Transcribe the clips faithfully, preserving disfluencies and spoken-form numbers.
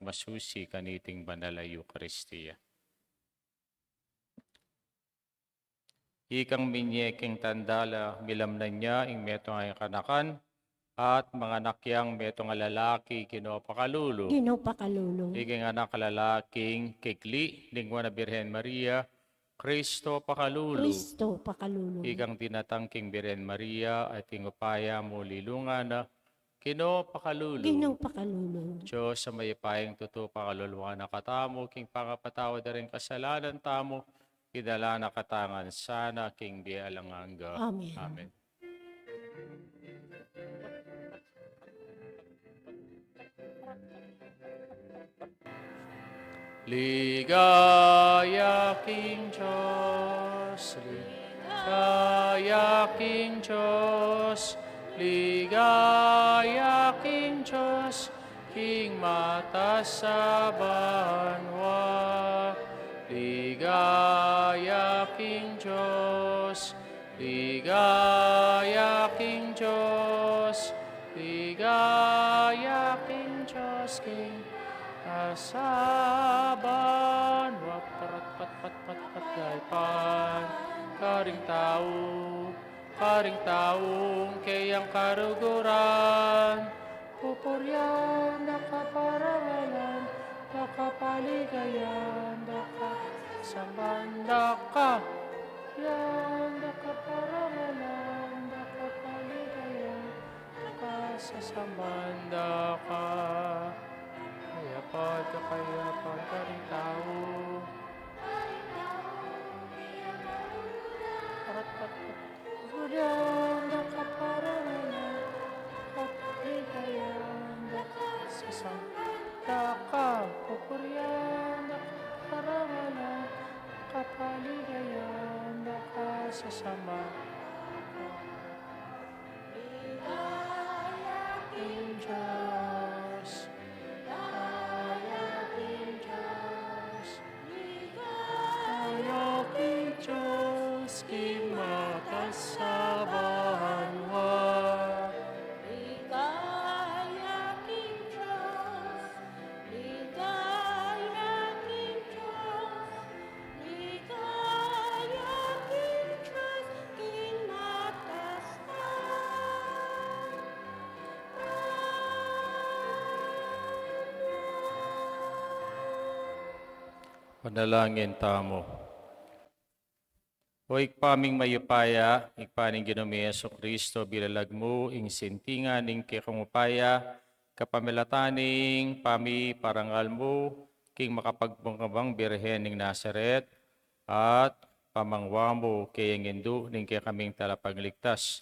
masusi kaniting banal a Eukaristia. Ikang minye king tanda la, milamnan ya ing metung a kanakan, at manganak yang metung a lalaki, Ginu pakalulu. Ginu pakalulu. Iking anak a lalaking kekli, lingwa na Birhen Maria, Kristo pakalulu. Kristo pakalulu. Ikang dinatang king Birhen Maria, at ing upaya mu linungan na, Ginu pakalulu. Ginu pakalulu. Dios a mayupayang tutu, pakaluluan na katamu king pangapatawad da ring kasalanan tamu, idala na katamu ngan sana king bie alang angga. Amen. Amen. Ligaya king Dios, ligaya king Dios, ligaya king Dios, king matas a banua. Ligaya king Dios, ligaya king Dios, ligaya king Dios, king matas a banua. Parat, pat, pat, pat, pat, gaipan karing tau, karing taung keyang kaluguran, pupurian da ka, parangalan da ka, paligayan da ka, sasamban da ka. Pupurian da ka, parangalan da ka, paligayan da ka, sasamban da ka. Kayapan da ka, kayapan karing tau. Parat, pat, pat, pupurian da ka, parangalan da ka, paligayan da ka, sasamban da ka. Pupurian da ka, parangalan da ka, paligayan da ka, sasamban da ka. Ligaya king Dios, ligaya king Dios, ligaya king Dios, king matas a banua. Ligaya king Dios, ligaya king Dios, ligaya king Dios, king matas a banua. Panalangin tamu. O Ibpa ming mayupaya, Ibpa ning Ginu ming Jesucristo, bilalag mu ing sintingan ning kekang upaya kapamilatan ning pamiparangal mu king makapagbungabang Birhen ning Nazaret, at pamangwa mu keyang indu ning kekaming Talapagligtas.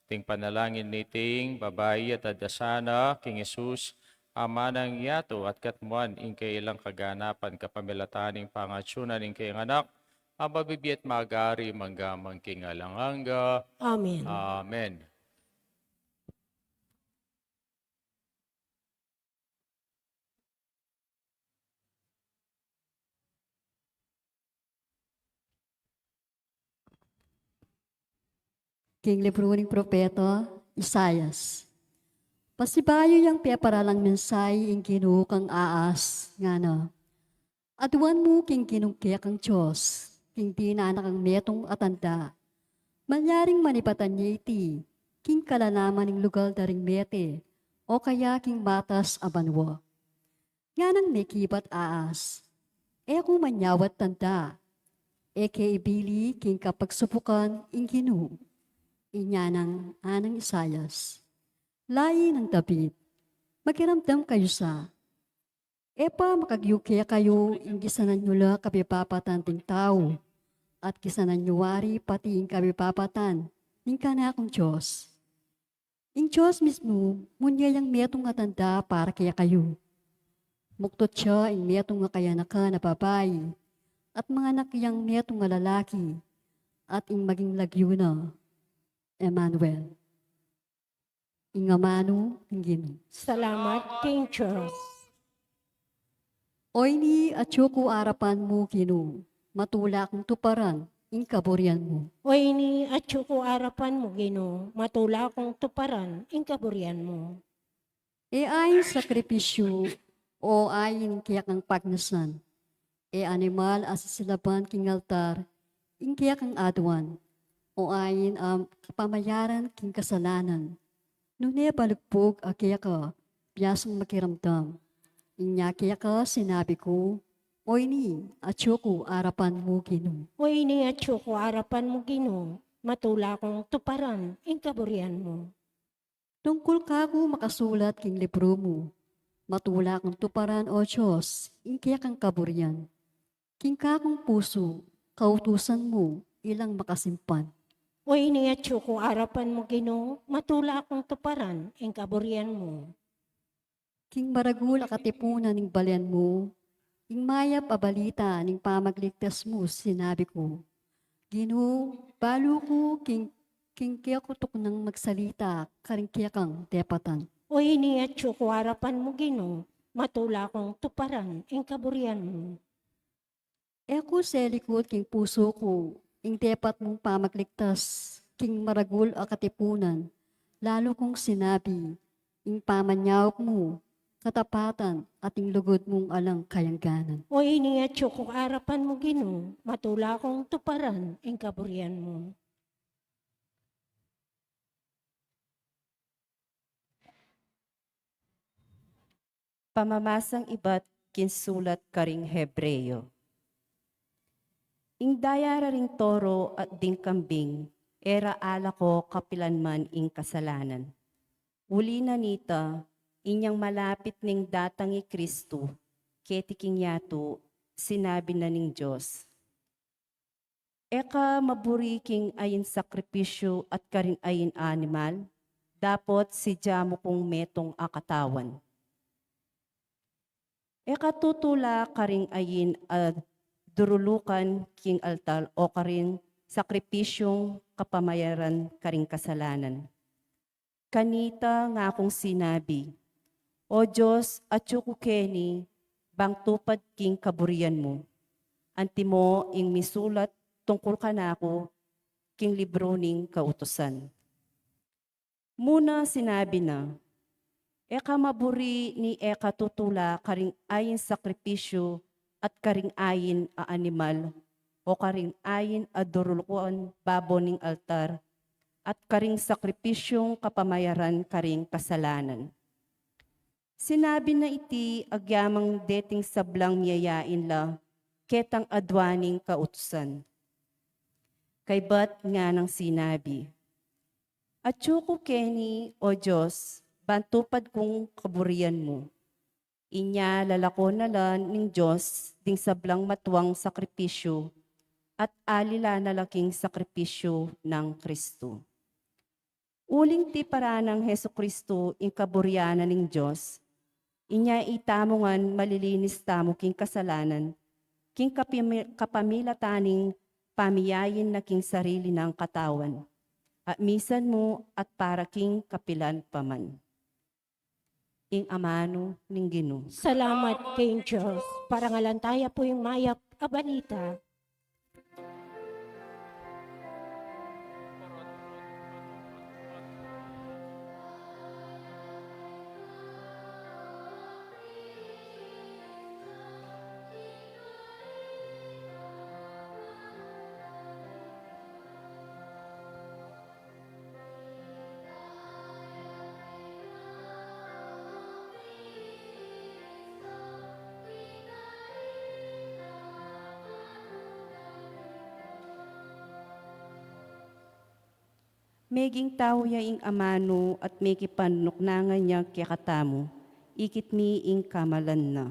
Ing panalangin niting babai at adasana king Jesus, Ama nang yatu, at katmuan ing kailang kaganapan kapamilatan ning pangatsu na ning keyang Anak, a mabibie at magari mangga man king alang angga. Amen. Amen. King libru ning propeta Isaias. Pasibayu yang peparalang mensahe ing Ginu kang Ahaz, ngana: Aduan mu king Ginung kekang Dios, king dinan na kang metung a tanda. Malyaring manibatan ya iti king kalalaman ning lugal da ring mete, o kaya king matas a banua. Nganang mekibat Ahaz, e ku manyawad tanda, e ke ibili king kapagsubukan ing Ginu. Inya nang anang Isaias, Layi nang David, makiramdam kayu sa. E pa makagyu kekayu ing gisanan yu la kabibabatan ding tau, at gisanan yu wari pati ing kabibabatan ning kanakung Dios. Ing Dios mismu munye yang metung a tanda para kekayu. Mukdut ya ing metung a kayanakan a babai, at manganak yang metung a lalaki, at ing maging lagyu na, Emmanuel. Ing amanu ning Ginu. Salamat king Dios. Oyni atyu ku arapan mu, Ginu, matula kung tuparan ing kaburian mu. Oyni atyu ku arapan mu, Ginu, matula kung tuparan ing kaburian mu. E ain sakripisyu o ain kekang pagnasan. E animal a sisilaban king altar, ing kekang aduan, o ain a kapamayaran king kasalanan. Nune balugpug a keka, biasang makiramdam. Inya keka sinabi ku, O ini, atyu ku arapan mu, Ginu. O ini, atyu ku arapan mu, Ginu, matula kung tuparan ing kaburian mu. Tungkul kaku makasulat king libru mu, matula kung tuparan, O Dios, ing kekang kaburian. King kakung pusu, kautusan mu ilang makasimpan. O ini, atyu ku arapan mu, Ginu, matula kung tuparan ing kaburian mu. King maragul a katipunan ning balen mu, ing mayap a balita ning pamagligtas mu, sinabi ku, Ginu, balu ku king, king kekutuk nang magsalita karing kekang tepatan. O ini, atyu ku arapan mu, Ginu, matula kung tuparan ing kaburian mu. E ku selikut king pusu ku ing tepat mung pamagligtas king maragul a katipunan, lalu kung sinabi, ing pamanyaup mu, katapatan at ing lugud mung alang kayangganan. O ini, atyu ku arapan mu, Ginu, matula kung tuparan ing kaburian mu. Pamamasang ibat king sulat karing Hebreo. Ing daya ra ring toro at ding kambing, e ra alako kapilan man ing kasalanan. Uli na nita, inyang malapit ning datang i Kristu keti king yatu, sinabi na ning Dios, E ka maburi king ain sakripisyu at karing ain animal, dapot sidya mu kung metung a katawan. E ka tutula karing ain a durulukan king altar o karing sakripisyung kapamayaran karing kasalanan. Kanita ngakung sinabi, O Dios, atyu ku keni bang tupad king kaburian mu. Antimo ing misulat tungkul kanaku king libru ning kautusan. Muna sinabi na, E ka maburi ni e ka tutula karing ain sakripisyu at karing ain a animal, o karing ain a durulukan babo ning altar, at karing sakripisyung kapamayaran karing kasalanan. Sinabi na iti agyamang deting sablang miyayain la ketang aduaning kautusan. Kaybat nganang sinabi, Atyu ku keni, O Dios, ban tupad kung kaburian mu. Inya lalako na la ning Dios ding sablang matuang sakripisyu at alila na la king sakripisyu nang Kristu. Uling tiparan nang Jesu-Kristu ing kaburian na ning Dios, inya itamu ngan malilinis tamu king kasalanan, king kapimi-, kapamilatan ning pamiyain na king sarili nang katawan, at misan mu at para king kapilan pa man. Ing amanu ning Ginu. Salamat king Dios. Parangalan taya pu ing mayap a balita. Meging tau ya ing amanu at mekipanuknangan ya kekatamu, ikit mi ing kamalan na.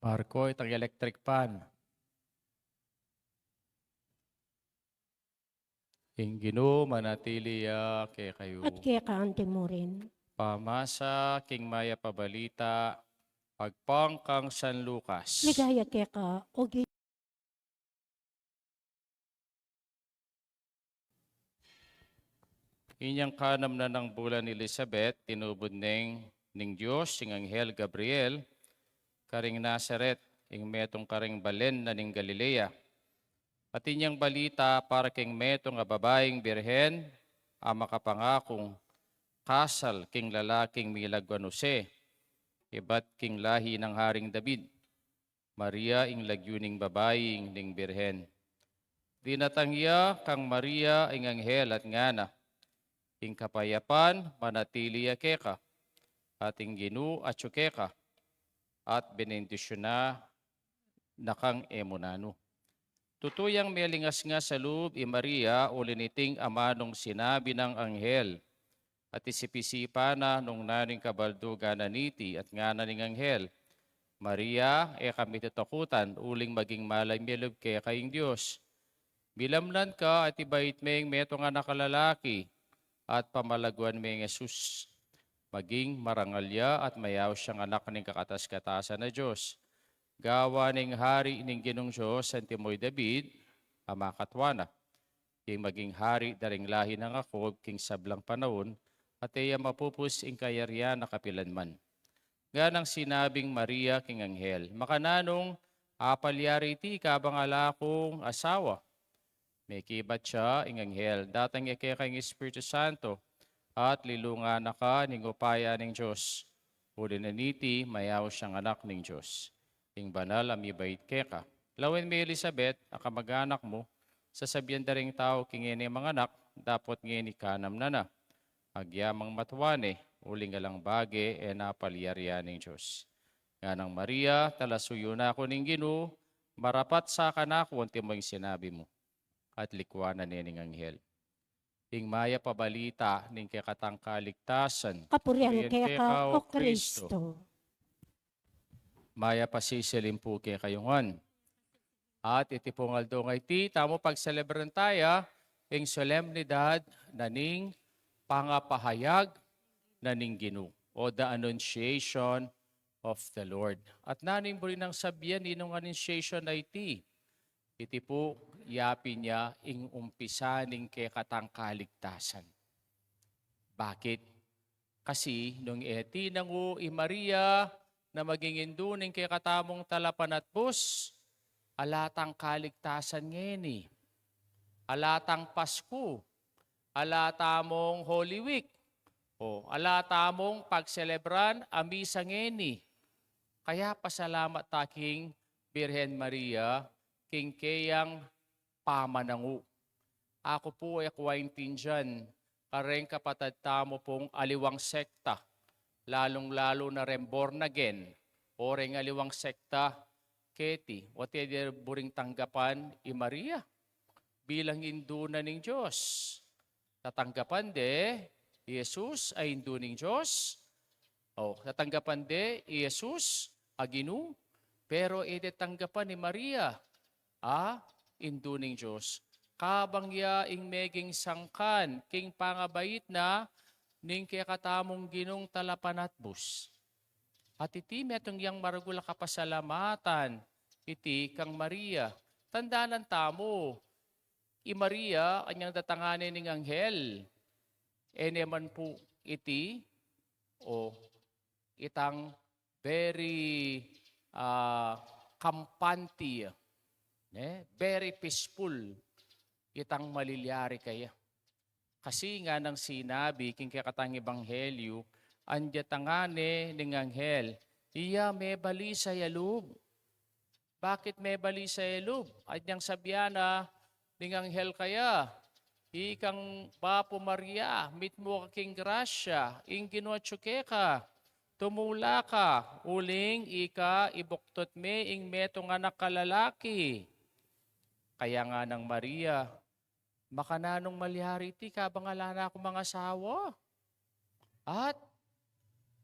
Barko, itang electric fan. Ing Ginu manatili ya kekayu. At keka antimurin. Pamasa king mayap a balita agpang kang San Lucas. Ligaya keka, o Ginu. Inyang kanam na nang bulan Elisabet, tinubud neng ning Dios ing anghel Gabriel karing Nazaret, ing metung karing balen na ning Galilea. At inyang balita para king metung a babaing birhen a makapangakung kasal king lalaking milagwan Jose, ibat king lahi nang Haring David. Maria ing lagyu ning babaing ning birhen. Dinatang ya kang Maria ing anghel at ngana, "Ing kapayapan manatili ya keka, at ing Ginu atyu keka, at benendisyunan na kang e mu nanu." Tutu yang melingasngas a lub i Maria uli niting amanung sinabi nang anghel. At isip-isipan na nung nanu ing kabaldugan na niti, at ngana ning anghel, "Maria, e ka mitatakutan, uling maging malay melub keka ing Dios. Milamnan ka at ibait me ing metung a anak a lalaki, at pamalaguan me ing Jesus. Maging marangal ya at mayaus yang anak ning kakatas-katasan a Dios. Gawan ing hari ning Ginung Dios antimo i David a makatua na. Ing maging hari da ring lahi nang Jacob king sablang panaun, at e ya mapupus ing kayarian na kapilan man." Nganang sinabing Maria king anghel, "Makananung apalyari iti kabang ala kung asawa?" Mekibat ya ing anghel, "Datang ya keka ing Espiritu Santo, at lilungan na ka ning upaya ning Dios. Uli na niti, mayaus yang anak ning Dios, ing banal a mibait keka. Lawen me i Elisabet a kamag-anak mu, sasabian da ring tau king e ne manganak, dapot ngeni kanam na na. Agyamang matua ne, uling alang bage e na palyarian ning Dios." Nganang Maria, "Talasuyu na ku ning Ginu, marapat sa kanaku antimo ing sinabi mu." At likuanan ne ning anghel. Ing mayap a balita ning kekatang kaligtasan. Kapurian keka, o Kristo. Mayap a sisilim pu kekayu ngan. At iti pung aldo a iti, tamu pagselebran taya ing solemnidad na ning pangapahayag na ning Ginu, o the Annunciation of the Lord. At nanu ing buri nang sabian ninung annunciation a iti? Iti pu, yapin ya ing umpisa ning kekatang kaligtasan. Bakit? Kasi nung e tinangu i Maria na maging indu ning kekatamung talapanatbus, ala tang kaligtasan ngeni. Ala tang Pasku. Ala tamung Holy Week. O, ala tamung pagselebran a misa ngeni. Kaya pasalamat ta king Birhen Maria, king keyang pamanangu. Aku pu e ku aintindian kareng kapatad tamu pung aliwang sekta, lalung-lalu na reng born again, o reng aliwang sekta keti, wate de buring tanggapan i Maria bilang indu na ning Dios. Tatanggapan de i Jesus a indu ning Dios. O, tatanggapan de i Jesus a Ginu, pero e de tanggapan i Maria a indu ning Dios. Kabang ya ing meging sangkan king pangabait na ning kekatamung Ginung talapanatbus. At iti metung yang maragul a kapasalamatan iti kang Maria. Tandanan tamu, i Maria, anyang datangan ne ning anghel, e ne man pu iti, o, itang very, ah, kampante, ne? Very peaceful itang malilyari kaya. Kasi nganang sinabi king kekatang ebanghelyu, anyang datangan ne ning anghel, iya mebalisa ya lub. Bakit mebalisa ya lub? Anyang sabian na ning anghel kaya, "Ikang bapu Maria, mitmu ka king grasya, ing Ginu atyu keka. Tumula ka, uling ika ibuktot me ing metung anak a lalaki." Kaya nganang Maria, "Makananung malyari iti kabang ala na kung mangasawa?" At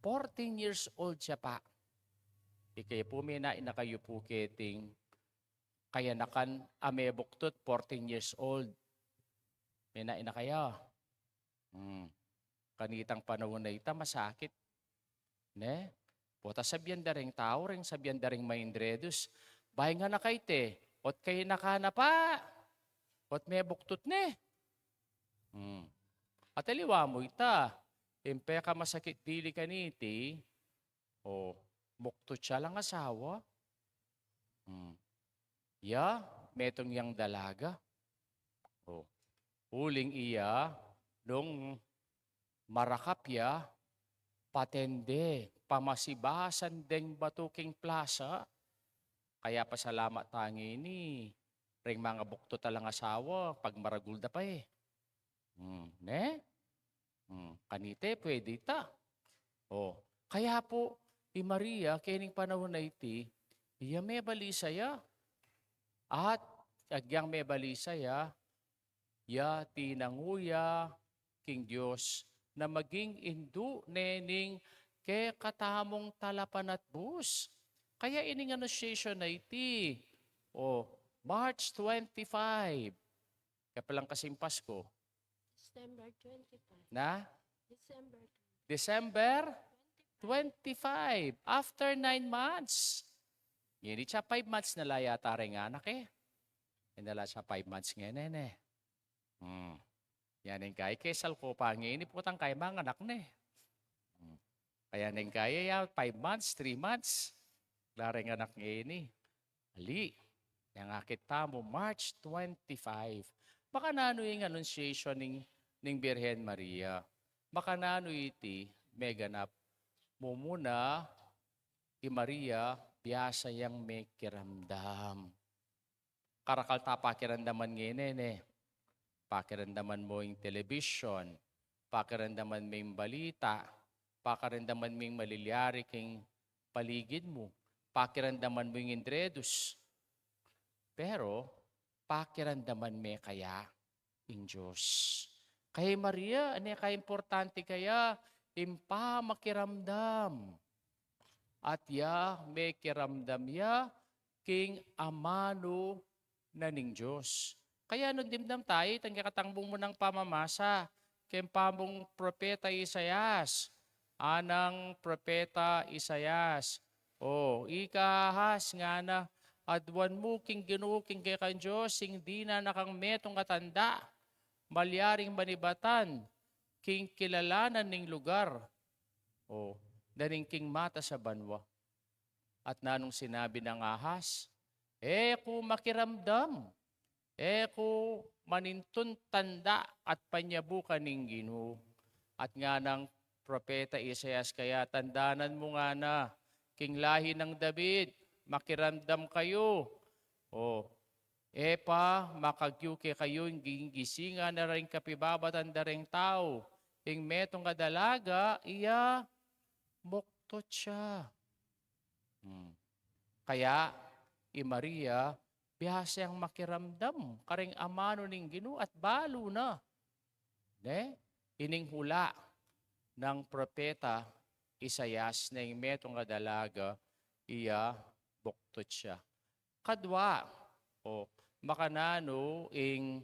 fourteen years old ya pa. Ikayu pu, mena, ina kayu pu keting kayanakan a mebuktot fourteen years old. Mena ina kaya. Hmm. Kanitang panaun a ita, masakit. Ne? Pota sabian da ring tau, ring sabian da ring maindredus, "Baing anak a iti, ot kayu na ka na pa, ot mebuktut ne." Hmm. At aliwa mu ita, ing pekamasakit dili kaniti, o, buktut ya lang asawa. Hmm. Ya, metung yang dalaga. O, uling iya, nung marakap ya, patende, pamasibasan deng batu king plasa, kaya pasalamat ta ngeni, ring mangabuktut a lang asawa, pag maragul da pa e. Hmm, ne? Hmm, kanite, pwede ta. O, kaya pu, i Maria, kening panaun a iti, iya mebalisa ya. At, agyang mebalisa ya, ya tinangu ya king Dios na maging indu ne ning kekatamung talapanatbus. Kaya ining annunciation a iti, o, March twenty-five, kaya palang kasing Pasko. December twenty-five. Na? December. December twenty-five. After nine months. Ngeni, siya five months na la yata ring anak e. Yan na la siya five months ngeni, ne. Hmm. Yan ing kaya, kesal ko pa ngeni, potang kaya manganak ne. Hmm. Kaya ning kaya ya, five months, three months. La ring anak ngeni. Ali, yang akit tamu, March twenty-five. Makananu ing annunciation ning, ning Birhen Maria? Makananu iti meganap? Mumuna, i Maria, biasa yang mekiramdam. Karakal ta pakiramdaman ngeni, ne. Pakiramdaman mu ing television, pakiramdaman mu ing balita, pakiramdaman mu ing malilyari king paligid mu, pakiramdaman mu ing indredus. Pero, pakiramdaman me kaya ing Dios? Kaya i Maria, ane ka importante kaya ing pamakiramdam. At ya, mekiramdam ya king amanu na ning Dios. Kaya nung dimdam tayu, itang kekatang mung munang pamamasa, keng pamung propeta Isaias, anang propeta Isaias, "O, ika Ahaz," ngana, "aduan mu king Ginu, king kekang Dios, ing dinan na kang metung a tanda, malyaring manibatan king kilalanan ning lugar, o, daning king matas a banua." At nanung sinabi nang Ahaz? "E ku makiramdam, e ku manintun tanda at panyabukan ning Ginu." At nganang propeta Isaias, "Kaya tandanan mu ngana, king lahi nang David, makiramdam kayu. O, e pa makagyu kekayu ing gisingisingan da ring kapibabatan da ring tau, ing metung a dalaga, iya buktut ya." Hmm. Kaya, i Maria, biasa yang makiramdam karing amanu ning Ginu at balu na, ne, ining hula nang propeta Isaias na ing metung a dalaga, iya buktut ya. Kadua, o, makananu ing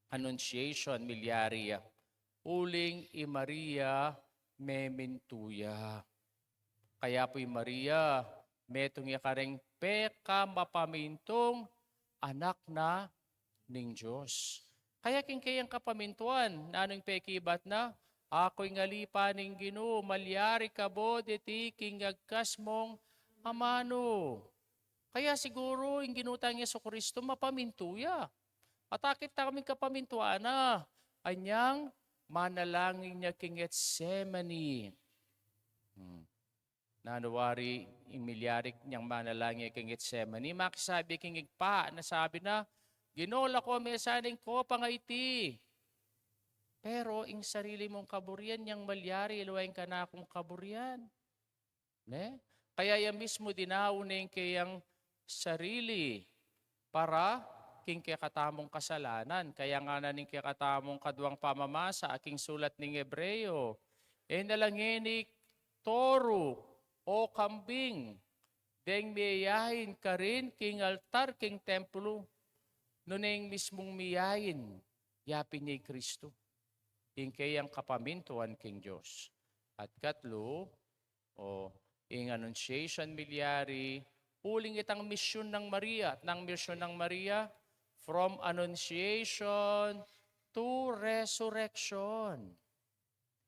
annunciation milyari ya? Uling i Maria memintu ya. Kaya pu i Maria, metung ya karing pekamapamintung anak na ning Dios. Kaya king keyang kapamintuan, nanung pekibat na? "Aku ing alipa ning Ginu, malyari ka bo deti king agkas mung amanu." Kaya siguru ing Ginu tang Jesucristo mapamintu ya. At akit ta kaming kapamintuan na, anyang manalangin ya king Getsemani. Hmm. Nanu wari ing milyari nyang manalangin ya king Getsemani? Makisabi king Ibpa, na sabi na, "Ginu, lakuan me sana ing kopang a iti. Pero ing sarili mung kaburian, nyang malyari, aliwa ing kanakung kaburian." Ne? Kaya ya mismu dinaun ne ing keyang sarili para king kekatamung kasalanan. Kaya ngana ning kekatamung kaduang pamamasa king sulat ning Hebreo, "E na la ngeni toru o kambing deng miyayain karin king altar king templo, nune ing mismung miyayain yapin ya i Kristu. Ing kayang kapamintuan king Dios. At katlu, o, ing Annunciation milyari, uling itang misyun nang Maria, at nang misyun nang Maria, from Annunciation to Resurrection.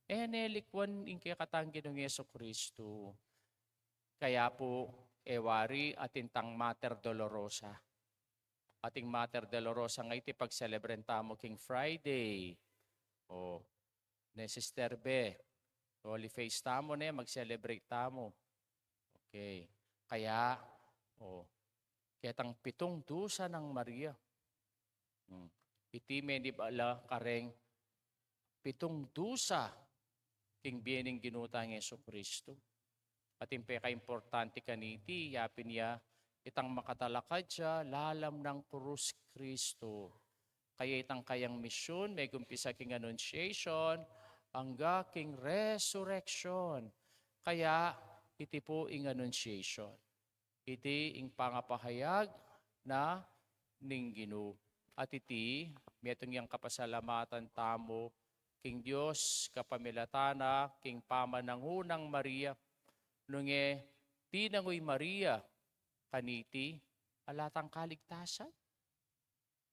E ne likwan ing kekatang Ginung Jesu Kristu. Kaya pu, e wari atin tang Mater Dolorosa. Ating Mater Dolorosa nga iti pag-celebrate tamu king Friday. O, ne Sister Be, Holy Face tamu ne, mag-celebrate tamu. Okay. Kaya, o, ketang pitung dusa nang Maria. Hmm. Iti menibala kareng pitung dusa king bie ning Ginu tang Jesu Kristu. At ing pekaimportante kaniti, yapin ya itang makatalakad ya lalam nang krus Kristu. Kaya itang kayang misyun, megumpisa king Annunciation, angga king Resurrection. Kaya iti pu ing Annunciation. Iti ing pangapahayag na ning Ginu. At iti, metung yang kapasalamatan tamu king Dios, kapamilatan na king pamanangu nang Maria. Nung e tinangu i Maria kaniti, ala tang kaligtasan.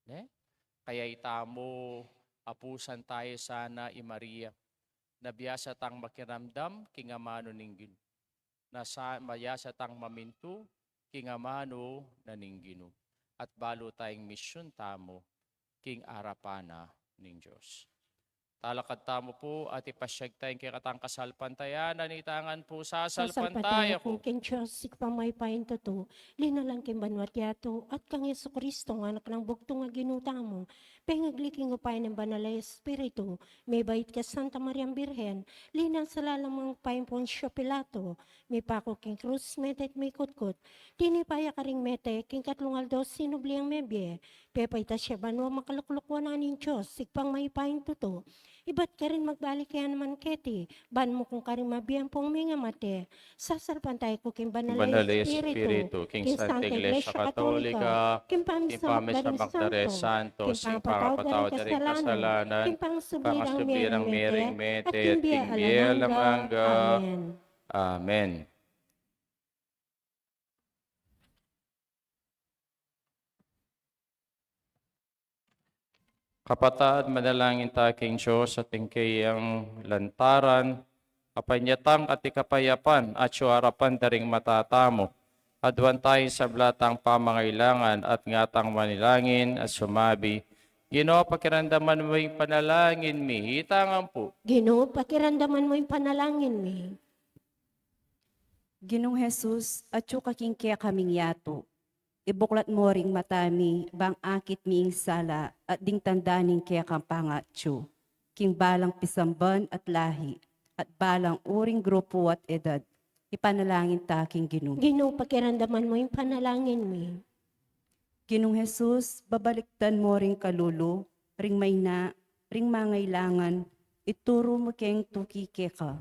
Ne? Kaya itamu, apusan tamu sana i Maria. Na biasa tang makiramdam king amanu ning Ginu. Na sa, biasa tang mamintu king amanu na ning Ginu. At balu tayang misyun tamu king arapan na ning Dios. Talakad tamu pu at ipasyag taya ing kekatang kasalpantayanan. Ita ngan pu, sasalpantaya ku king Dios, Ibpang mayupayang tutu, linalang king banua't yatu, at kang Jesucristo, a Anak nang bugtung a Ginu tamu, pengagli king upaya ning Banal a Espiritu, mibait kang Santa Mariang Birhen, linasa lalam ning upaya nang Poncio Pilato, mipaku king krus, mete at mikutkut, tinipa ya karing mete, king katlung aldo sinubli yang mebie, pepaitas ya banua, makalukluk wanan ning Dios, Ibpang mayupayang tutu. Ibat karin magbalik ya naman keti, ban mukung karing mabie ampong mengamate. Sasalpantaya ku king Banal a Espiritu, king Santa Iglesia Katolika, king pamisamak da ring santo, king pangapatawad da ring kasalanan, king pangasubli rang mie ring mete, at king bie alang angga. Amen. Kapatad, manalangin ta king Dios at ing kayang lantaran, apanyatang at ikapayapan at siyarapan da ring mata tamu. Aduan taya ing sabla tang pamangailangan at ngatang manalangin at sumabi, Ginu, pakiramdaman mu ing panalangin mi. Ita ngan pu. Ginu, pakiramdaman mu ing panalangin mi. Ginung Jesus, atyu ka king kekaming yatu. Ibuklat mu ring mata mi, bang akit mi ing sala, at ding tanda ning kekang pangatyu. King balang pisamban at lahi, at balang uring grupu at edad. Ipanalangin ta king Ginu. Ginu, pakiramdaman mu ing panalangin mi. Ginung Jesus, babalikdan mu ring kalulu, ring maina, ring mangailangan, ituru mu keng tuki keka.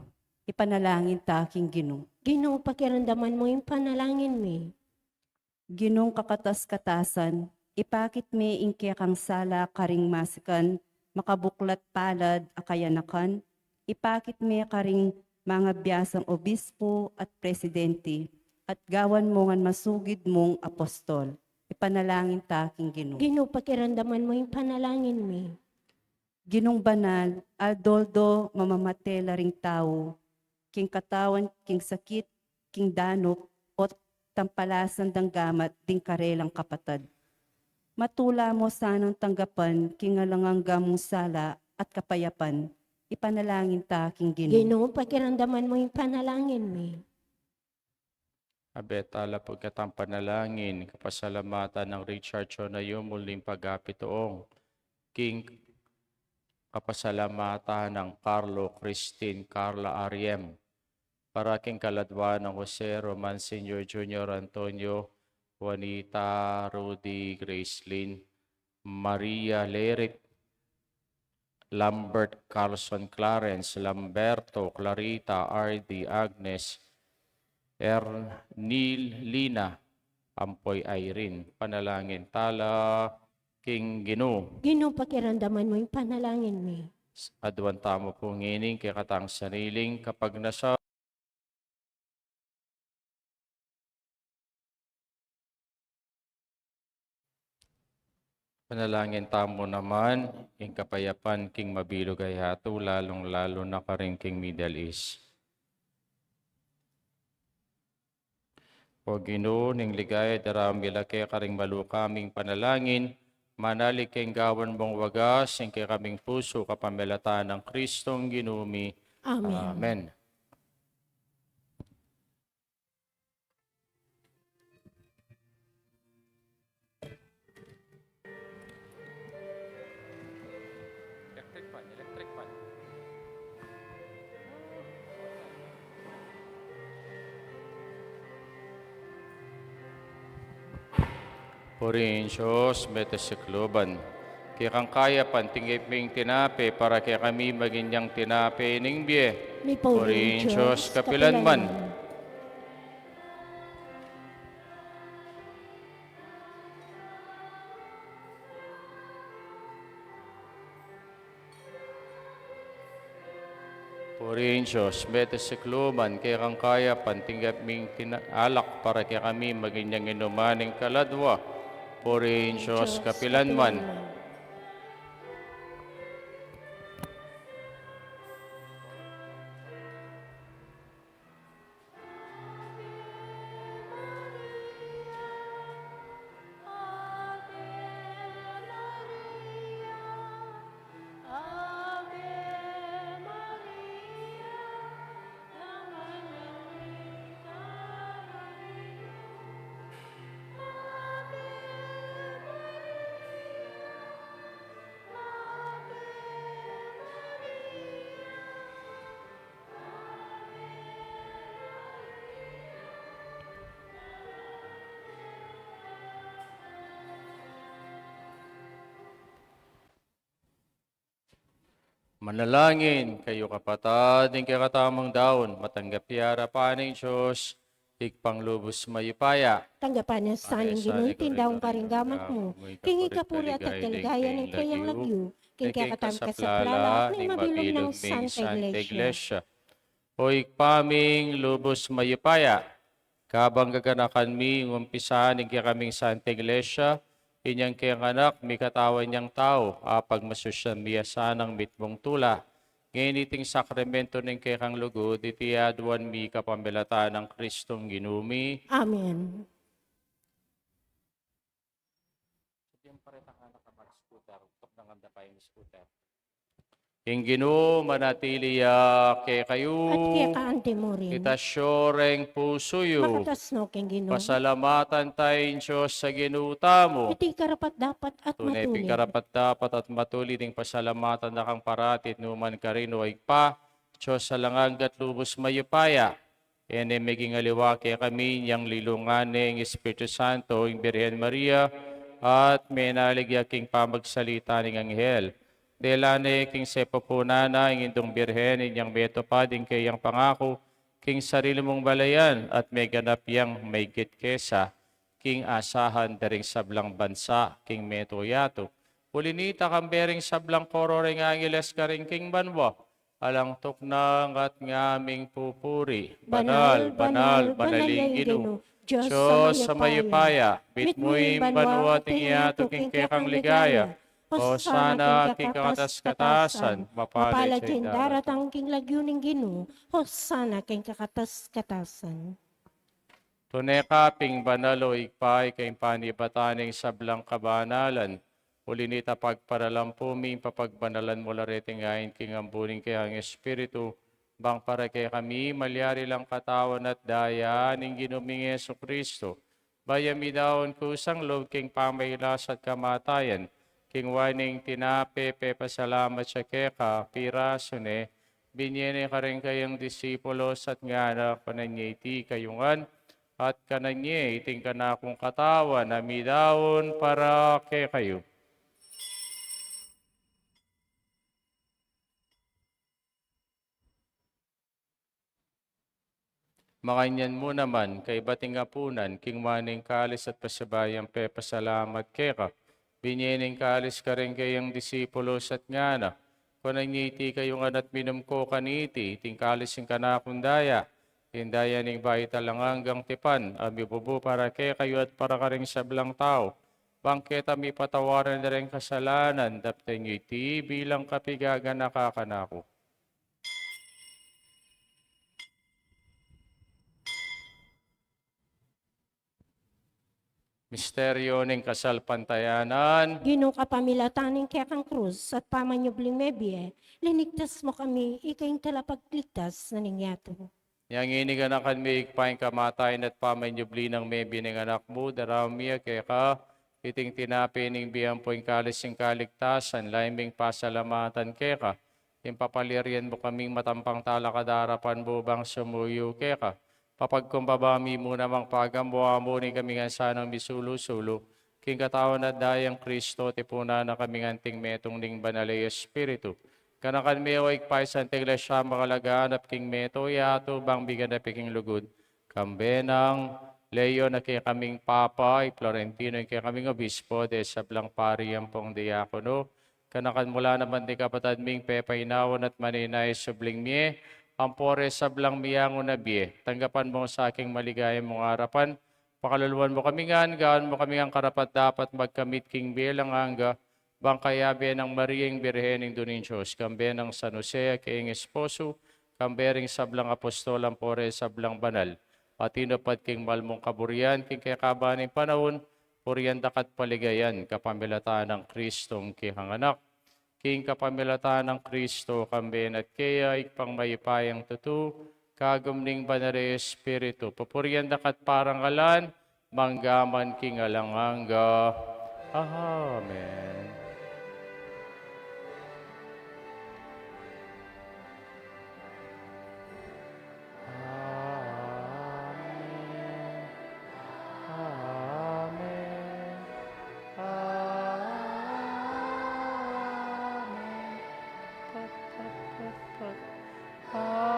Ipanalangin ta king Ginu. Ginu, pakiramdaman mu ing panalangin mi. Ginung kakatas-katasan, ipakit me ing kekang sala karing masikan, makabuklat palad a kayanakan, ipakit me karing mangabiasang obispu at presidente, at gawan mu ngan masugid mung apostol. Ipanalangin ta king Ginu. Ginu, pakiramdaman mu ing panalangin mi. Ginung banal, aldo-aldo mamamate la ring tau, king katawan, king sakit, king danup, at tampalasan dang gamat ding karelang kapatad. Matula mu sanang tanggapan king alang angga mung sala at kapayapan. Ipanalangin ta king Ginu. Ginu, pakiramdaman mu ing panalangin mi. Abe tala pu ing ketang panalangin, kapasalamatan nang Richard Chonayumul ning pagapituong, king kapasalamatan nang Carlo, Christine, Carla, Ariem, para king kaladwa nang Jose, Roman Senior, Junior, Antonio, Juanita, Rudy, Gracelyn, Maria, Lerit, Lambert, Carlson, Clarence, Lamberto, Clarita, Ardy, Agnes, Ernil, Lina, ampo i Irene. Panalangin tala. king Ginu. Ginu, pakiramdaman mu ing panalangin mi. Aduan tamu pu ngeni ing kekatang sariling kapagnasan. Panalangin tamu naman ing kapayapan king mabilug a yatu, lalung-lalu na karin king Middle East. O Ginu, ning ligaya daraun mi la keka ring maluka ming panalangin, manalig keng gawan mung wagas ing kekaming pusu kapamilatan nang Kristong Ginu mi. Amen. Amen. Electric fan, electric fan. Purihin Dios, mete sikluban. Kekang kayapan, tinggap ming tinape, para kekami maging yang tinape ning bie. Purihin Dios, kapilan man. Purihin Dios, mete sikluban, kekang kayapan, tinggap ming tina-, alak para kekami maging yang inuman ning kaladwa. Purihin Dios, kapilan man. Manalangin kayu, kapatad, ing kekatamung daun, matanggap ya king arapan ning Dios, Ibpang lubus mayupaya. Tanggapan na sa ning Ginu ing daun karing gamat mu, king ikapuri at kaligayan ning kayang lagyu, king kekatang kasaplalan at ning mabilug nang Santa Iglesia. O Ibpa ming lubus mayupaya, kabang gaganakan mi ing umpisan ning kekaming Santa Iglesia, inyang keng anak mikatawan yang tau, apagmasusyan mi ya sanang mitmung tula. Ngeni iting sakramento ning kekang lugud, iti aduan mi kapamilatan nang Kristong Ginu mi. Amen. Ing Ginu manatili ya kekayu. At keka anti mu rin. Itas yu reng pusu yu. Makatas no king Ginu. Pasalamatan taya ing Dios a Ginu tamu. Iti karapat-dapat at matulid. Tune pin karapat-dapat at matulid ing pasalamatan da kang parati at nukarin man, O Ibpa, Dios alang angga at lubus mayupaya. E ne meging aliwa kekami inyang linulungan ne ning Espiritu Santo ing Birhen Maria, at menalig ya king pamagsalita ning anghel. Dela ne king sepupunan na ing Indung Birhen inyang metupad ing kayang pangaku king sarili mung balayan, at meganap yang maigit kesa king asahan da ring sablang bansa king metung yatu. Uli na nita, kambe ring sablang koro ring angeles karin king banua, alang tuknang at ngaming pupuri: Banal, banal, banal ing Ginu, Dios a mayupaya. Mitmu ing banua at ing yatu king kekang ligaya. Hosana king kakatas-katasan. Mapalad ya ing daratang king lagyu ning Ginu. Hosana king kakatas-katasan. Tune ka pin banal, O Ibpa, ika ing panibatan ning sablang kabanalan. Uli na nita, pagparalampu mi ing papagbanalan mu la reting ain king ambun ning kekang Espiritu, bang para kekami malyari lang katawan at daya ning Ginu ming Jesucristo. Bayu mi daun kusang lub king pamagkasakit at kamatayan, kinuan ne ing tinape, pepasalamat ya keka, pirasu ne, binye ne karing kayang disipulos at ngana: Kanan ye iti kayu ngan, at kanan ye, iti ing kanakung katawan a midaun para kekayu. Makanyan mu naman, kaybat ning apunan, kinuan ne ing kalis at pasibayu yang pepasalamat keka, Binie ne ing kalis karing kayang disipulos at ngana: Kunan ye iti kayung ngan at minum ko kaniti, iti ing kalis ning kanakung daya, ing daya ning bayu at alang anggang tipan, a mibubu para kekayu at para karing sablang tau, bang keta mipatawaran da ring kasalanan. Daptan ye iti bilang kapigaganaka kanaku. Misteryo ning kasalpantayanan. Ginu, kapamilatan ning kekang krus at pamanyubling mebie, linigtas mu kami, ika ing talapagligtas na ning yatu. Inya ngeni ganakan mi, Ibpa, ing kamatayan at pamanyubli nang mebie ning Anak mu, daraun mi keka iting tinape ning bie ampo ing kalis ning kaligtasan, lalu ming pasalamatan keka. Ing papalirian mu kaming matampang talakad king arapan mu bang sumuyu keka. Papagkumbaba mi mu namang pagamuan mu ning kami ngan sanang misulu-sulu king katawan at daya nang Kristo, tipunan na kami ngan anting metung ning Banal a Espiritu. Ganakan me, o Ibpa, ing Santa Iglesia makalaganap king meto yatu bang miganap ya king lugud, kambe nang Leon a kekaming Papa, i Florentino a kekaming Obispo, ding sablang pari ampong diakono. Ganakan mu la naman ding kapatad ming pepainawan at maninaya subling mie, ampo reng sablang miyangu na bie. Tanggapan mu sa king maligaya mung arapan, pakaluluan mu kami ngan, gawan mu kami ngan karapat-dapat magkamit king bie alang angga, bang kayabe nang Maria ing Birhen, Indu ning Dios, kambe nang San Jose a kayang esposo, kambe ring sablang apostol ampo reng sablang banal a tinupad king mal mung kaburian king kekaban ning panaun, purian daka at paligayan kapamilatan nang Kristong kekang Anak. King kapamilatan nang Kristo, kambe na at keya, Ibpang mayupayang tutu, kagum ning Banal a Espiritu, pupurian daka at parangalan, mangga man king alang angga. Amen. Amen. Amen. Amen. Amen.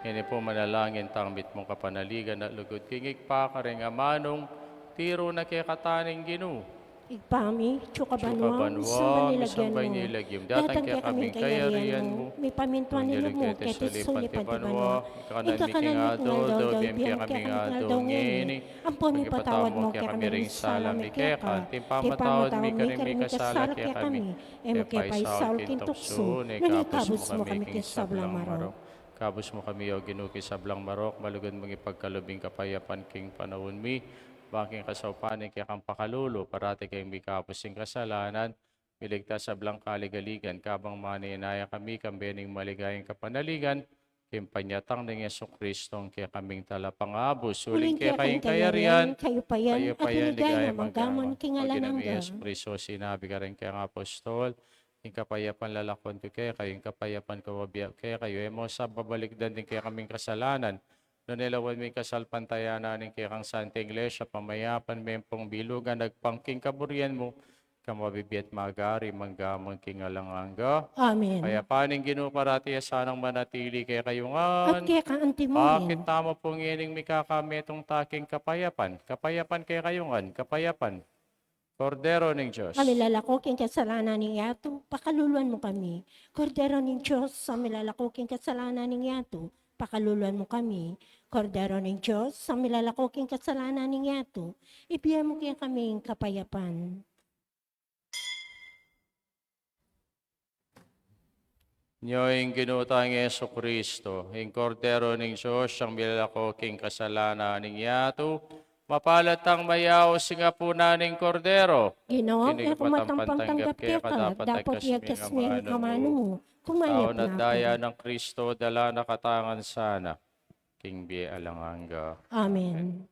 Ngeni pu manalangin tang mitmung kapanaligan at lugud king Ibpa karing amanung tiru na kekatamu ning Ginu. Ibpa mi, atsu ka banua, misamban ya ing lagyu mu. Datang kekami ing kayarian mu, mipamintuan ing lub mu keti sulip anti banua. Ing kakanan mi king aldo-aldo ibie mu kekami king aldo ngeni. Ampon ipatawad mu kekami ring sala mi keka, anti ing pamamatawad mi karing mikasala kekami. E mu ke paisaul king tuksu, nune ikabus mu kami king sablang marok. Ikabus mu kami, O Ginu, king sablang marok, malugud mung ipagkalub ing kapayapan king panaun mi, bang king kasaupan ning kekang pakalulu, parati kaming mikabus king kasalanan, miligtas king sablang kaligaligan, kabang maninaya kami, kambe ning maligayang kapanaligan, king panyatang nang Jesucristo a kekaming Talapangabus. Uling keka ing kayarian, kayupayan, at ligaya mangga man king alang angga. King Ginung Jesucristo, sinabi karing kekang apostol, ing kapayapan lalakwan ku kekayu, ing kapayapan ku bibie ku kekayu. E mu sa babalikdan ding kekaming kasalanan, nune lawan mu ing kasalpantayanan ning kekang Santa Iglesia, pamayapan me pung bilugan agpang king kaburian mu, ika a mabibie at magari mangga man king alang angga. Amen. Ing kapayapan ning Ginu parati ya sanang manatili kekayu ngan. At keka anti mu rin. Pakit tamu pu ngening mikakametung ta king kapayapan. Kapayapan kekayu ngan, kapayapan. Kordero ning Dios, a milalako king kasalanan ning yatu, pakaluluan mu kami. Kordero ning Dios, a milalako king kasalanan ning yatu, pakaluluan mu kami. Kordero ning Dios, a milalako king kasalanan ning yatu, ibie mu kekami ing kapayapan. Nyo ing Ginu tang Jesucristo, ing Kordero ning Dios, a milalako king kasalanan ning yatu, mapalad tang mayaus king apunan ning Kordero. Ginu, e ku matampang tanggap keka, dapot iagkas mu ing amanu mu, kumayap na aku. Katawan at daya nang Kristo, dala na katamu ngan sana king bie alang angga. Amen.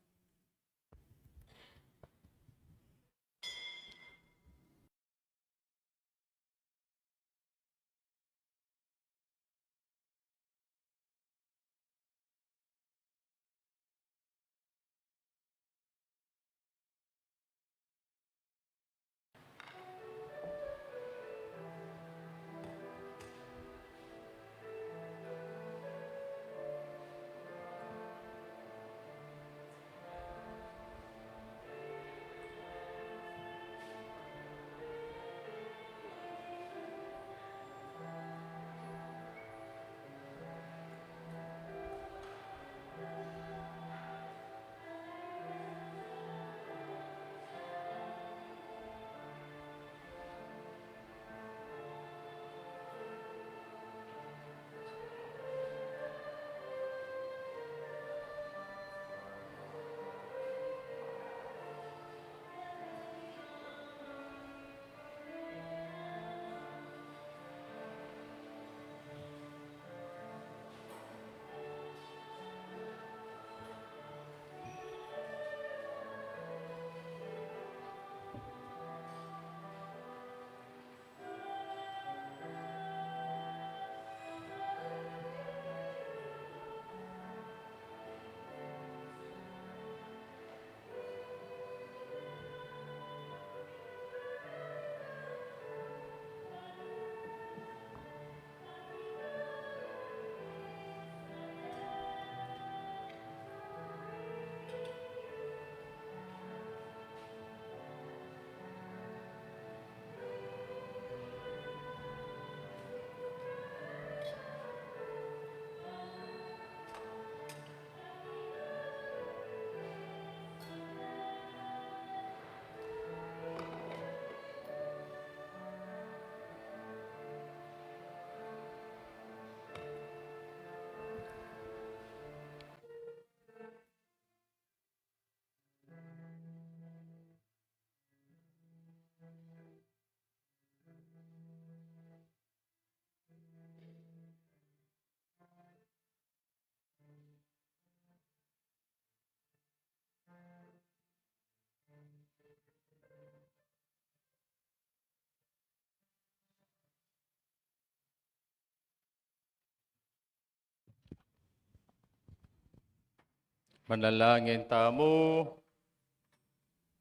Manalangin tamu.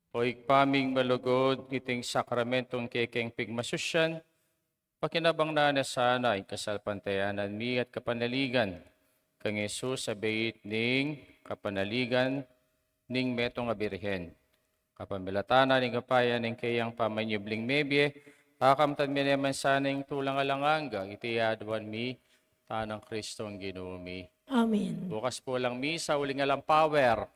O Ibpa ming malugud, iting sakramentong kekeng pigmasusyan, pakinabang na na sana ing kasalpantayanan mi at kapanaligan kang Jesus a bait ning kapanaligan ning metung a Birhen. Kapamilatan na ning upaya ning keyang pamanyubling mebie, kakamtan mi naman sana ing tulang alang angga, iti aduan mi, tanang Kristong Ginu mi. Amen. Bukas pu lang misa, uling alang power.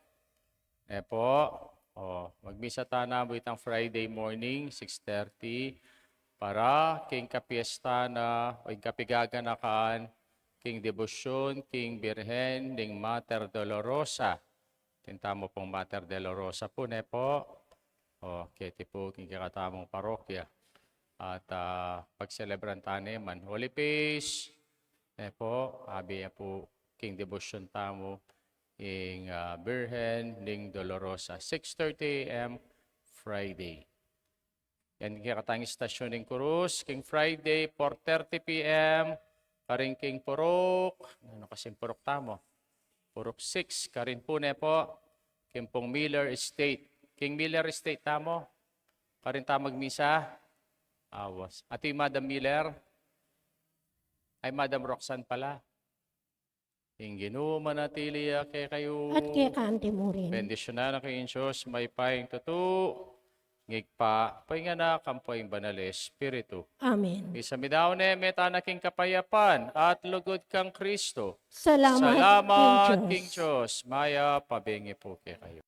E po, o, magmisa tana bu itang Friday morning, six thirty, para king kapiesta na, o ing kapigaganakan, king debosyon, king Birhen, ning Mater Dolorosa. Tinta mo pong Mater Dolorosa pu, ne po? O, keti pu, king kekatamung parokya. At, ah, pagselebran tane man Holy Face, ne po, abi ya pu, king debosyon tamu, ing, ah, Birhen ning Dolorosa, six thirty a m Friday. Yan kekatang istasyon ning kurus, king Friday, four thirty p m, karin king purok, ano kasing purok tamu? Purok six, karin pu, ne po, king pung Miller Estate. King Miller Estate tamu, karin ta magmisa. Awas. Ati Madam Miller? Ay, Madam Roxanne pala. Ing Ginu manatili ya kekayu. At keka anti mu rin. Bendisyunan na kayu ning Dios, mayupayang tutu, ing Ibpa, ampo ing Anak, ampo ing Banal a Espiritu. Amen. Misa mi da, ne, mete tana king kapayapan at lugud kang Kristo. Salamat, Salamat king Dios. King Dios. Mayap a bengi pu kekayu.